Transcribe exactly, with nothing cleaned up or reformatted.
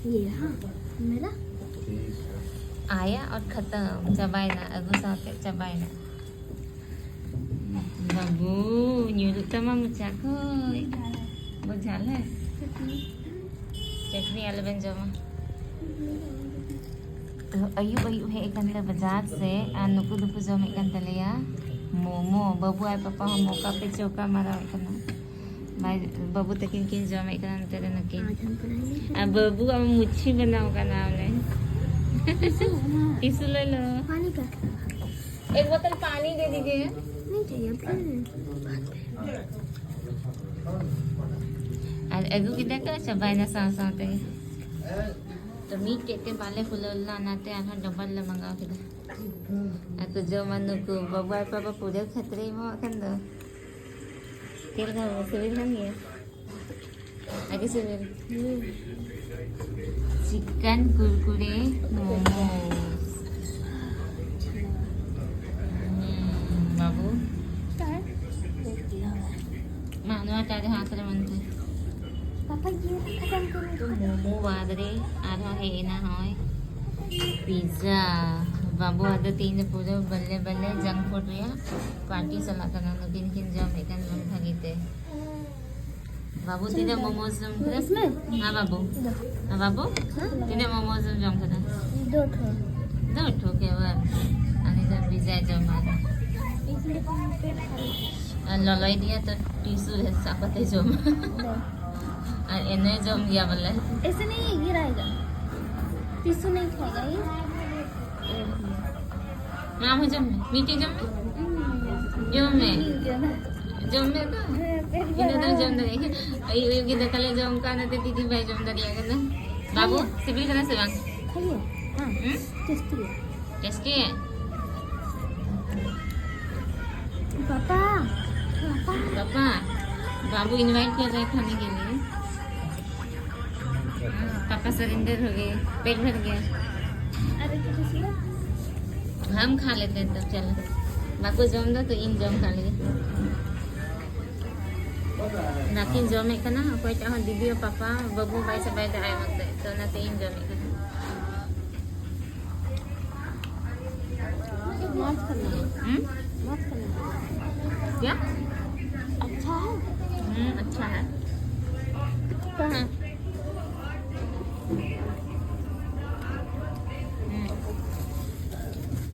ये रहा मेरा। ठीक है। आया और खत्म, ᱪᱟᱵᱟᱭᱮᱱᱟ, ᱟᱹᱜᱩ ᱥᱟᱶᱛᱮ ᱪᱟᱵᱟᱭᱮᱱᱟ᱾ ᱵᱟᱹᱵᱩ, ᱧᱩᱨᱩᱜ ᱛᱟᱢᱟ ᱢᱚᱪᱟ ᱠᱷᱚᱡ᱾ ᱵᱩᱡᱷᱟᱹᱣ ᱞᱮ? ᱪᱟᱴᱱᱤ ᱟᱞᱚᱵᱮᱱ ᱡᱚᱢᱟ᱾ ᱛᱚ, ᱟᱹᱭᱩᱵ ᱟᱹᱭᱩᱵ ᱦᱮᱡ ᱟᱠᱟᱱ ᱞᱮ ᱵᱟᱡᱟᱨ ᱥᱮ, ᱟᱨ ᱱᱩᱠᱩ ᱫᱚᱠᱚ ᱡᱚᱢᱮᱫ ᱠᱟᱱ ᱛᱟᱞᱮᱭᱟ ᱢᱳᱢᱳ᱾ ᱵᱟᱹᱵᱩ ᱟᱨ ᱯᱟᱯᱟ ᱦᱚᱸ ᱢᱚᱠᱟ ᱯᱮ ᱪᱚᱠᱟ ᱢᱟᱨᱟᱣᱮᱫ ᱠᱟᱱᱟ᱾ ᱵᱟᱭ, ᱵᱟᱹᱵᱩ ᱛᱟᱹᱠᱤᱱ ᱠᱤᱱ ᱡᱚᱢᱮᱫ ᱠᱟᱱᱟ ᱱᱚᱛᱮ ᱨᱮ ᱱᱩᱠᱤᱱ᱾ ᱟᱨ ᱵᱟᱹᱵᱩ ᱟᱢ ᱢᱩᱪᱷᱤ ᱵᱮᱱᱟᱣ ᱠᱟᱱᱟ ᱚᱱᱮ᱾ ᱴᱤᱥᱩ ᱞᱚᱞᱚ᱾ पानी का? एक बोतल पानी दे दीजिए। नहीं चाहिए, फिर। ᱟᱨ ᱟᱹᱜᱩ ᱠᱮᱫᱟ ᱠᱚ, ᱪᱟᱵᱟᱭᱮᱱᱟ ᱥᱟᱶ ᱥᱟᱶ ᱛᱮᱜᱮ᱾ ᱛᱚ ᱢᱤᱫᱴᱮᱡ ᱛᱮ ᱵᱟᱞᱮ ᱠᱩᱞᱟᱹᱣ ᱞᱮᱱᱟ, ᱚᱱᱟᱛᱮ ᱟᱨᱦᱚᱸ ᱰᱚᱵᱚᱞ ᱞᱮ ᱢᱟᱸᱜᱟᱣ ᱠᱮᱫᱟ᱾ ᱟᱨ ᱠᱚ ᱡᱚᱢᱟ ᱱᱩᱠᱩ, ᱵᱟᱵᱟ ᱟᱨ ᱯᱟᱯᱟ ᱯᱩᱨᱟᱹ ᱠᱷᱟᱹᱛᱨᱤ ᱮᱢᱚᱜ ᱠᱟᱱ ᱫᱚ᱾ ᱪᱮᱫ ᱞᱮᱠᱟ ᱥᱤᱵᱤᱞ ᱠᱟᱱ ᱜᱮᱭᱟ? ᱟᱹᱰᱤ ᱥᱤᱵᱤᱞ᱾ ᱪᱤᱠᱮᱱ ᱠᱩᱨᱠᱩᱨᱮ ᱢᱳᱢᱳ᱾ ᱦᱩᱸ, ᱵᱟᱹᱵᱩ᱾ ᱢᱟ, ᱱᱚᱣᱟ ᱪᱟ ᱡᱟᱦᱟᱸ ᱟᱥᱨᱮ ᱢᱮᱱᱛᱮ᱾ ᱯᱟᱯᱟ, ᱤᱭᱟᱹ ᱠᱟᱛᱷᱟ ᱠᱟᱱ ᱛᱟᱦᱮᱱᱟ᱾ ᱛᱚ, ᱢᱳᱢᱳ ᱵᱟᱫ ᱨᱮ ᱟᱨᱦᱚᱸ ᱦᱮᱡ ᱮᱱᱟ ᱦᱚᱸᱜᱼᱚᱭ ᱯᱤᱡᱡᱟ᱾ ᱵᱟᱹᱵᱩ ᱟᱫᱚ ᱛᱮᱦᱮᱧ ᱫᱚ ᱯᱩᱨᱟᱹ ᱵᱟᱞᱮ ᱵᱟᱞᱮ ᱡᱟᱝᱠ ᱯᱷᱩᱰ ᱨᱮᱭᱟᱜ ᱯᱟᱨᱴᱤ ᱪᱟᱞᱟᱜ ᱠᱟᱱᱟ᱾ ᱱᱩᱠᱤᱱ ᱠᱤᱱ ᱡᱚᱢᱮᱫ ᱠᱟᱱ ᱵᱷᱟᱜᱤ ᱛᱮ᱾ ᱵᱟᱹᱵᱩ, ᱛᱤᱱᱟᱹᱜ ᱢᱳᱢᱳᱥ ᱡᱚᱢ ᱠᱮᱫᱟ? ᱦᱮᱸ, ᱵᱟᱹᱵᱩ᱾ ᱦᱮᱸ, ᱵᱟᱹᱵᱩ? ᱛᱤᱱᱟᱹᱜ ᱢᱳᱢᱳᱥ ᱮᱢ ᱡᱚᱢ ᱠᱮᱫᱟ? ᱫᱩ ᱴᱷᱚ᱾ ᱫᱩ ᱴᱷᱚ ᱠᱮᱵᱚᱞ᱾ ᱩᱱᱤ ᱫᱚ ᱯᱤᱡᱡᱟᱭ ᱡᱚᱢᱟ᱾ ᱟᱨ ᱞᱚᱞᱚᱭ ᱫᱤᱭᱟ ᱛᱚ ᱴᱤᱥᱩ ᱨᱮ ᱥᱟᱵ ᱠᱟᱛᱮ ᱡᱚᱢᱟ᱾ ᱟᱨ ᱮᱱᱮ ᱡᱚᱢ ᱜᱮᱭᱟ ᱵᱚᱞᱮ᱾ ऐसे नहीं गिराएगा। टिश्यू नहीं खाएगा ये। ᱢᱟ, ᱟᱢ ᱦᱚᱸ ᱡᱚᱢ ᱢᱮ, ᱢᱤᱫᱴᱮᱡ ᱡᱚᱢ ᱢᱮ᱾ ᱡᱚᱢ ᱢᱮ᱾ ᱡᱚᱢ ᱢᱮ ᱛᱚ᱾ ᱤᱱᱟᱹ ᱫᱚ ᱡᱚᱢ ᱫᱟᱲᱮᱭᱟᱜ ᱜᱮᱭᱟ᱾ ᱟᱹᱭᱩᱵ ᱟᱹᱭᱩᱵ ᱜᱮ ᱫᱟᱠᱟ ᱞᱮ ᱡᱚᱢ ᱠᱟᱜᱼᱟ, ᱚᱱᱟᱛᱮ ᱫᱤᱫᱤ ᱵᱟᱭ ᱡᱚᱢ ᱫᱟᱲᱮᱭᱟᱜ ᱠᱟᱱᱟ᱾ ᱵᱟᱹᱵᱩ, ᱥᱤᱵᱤᱞ ᱠᱟᱱᱟ ᱥᱮ ᱵᱟᱝ? ᱠᱷᱟᱭᱮ? ᱦᱮᱸ, ᱦᱩᱸ? टेस्टी है। टेस्टी है? पापा, पापा। पापा, बाबू इनवाइट कर रहे हैं खाने के लिए। पापा सरेंडर हो गए, पेट भर गया। अरे तो कुछ ना। हम खा लेते हैं तब, चलो। बाकू जम दो तो इन जम खा लिए। ᱚᱱᱟᱛᱤᱧ ᱡᱚᱢᱮᱫ ᱠᱟᱱᱟ᱾ ᱚᱠᱚᱭᱴᱟᱜ ᱦᱚᱸ ᱫᱤᱫᱤ ᱦᱚᱸ ᱯᱟᱯᱟ ᱵᱟᱹᱵᱩ ᱵᱟᱭ ᱪᱟᱵᱟᱭᱮᱫᱟ ᱟᱡ ᱢᱚᱛᱮ, ᱛᱚ ᱚᱱᱟᱛᱮ ᱤᱧ ᱡᱚᱢᱮᱫ ᱠᱟᱱᱟ᱾ ᱢᱚᱡᱽ ᱠᱟᱱᱟ᱾ ᱦᱩᱸ? ᱢᱚᱡᱽ ᱠᱟᱱᱟ᱾ क्या? अच्छा है। हम्म, अच्छा है। कहाँ?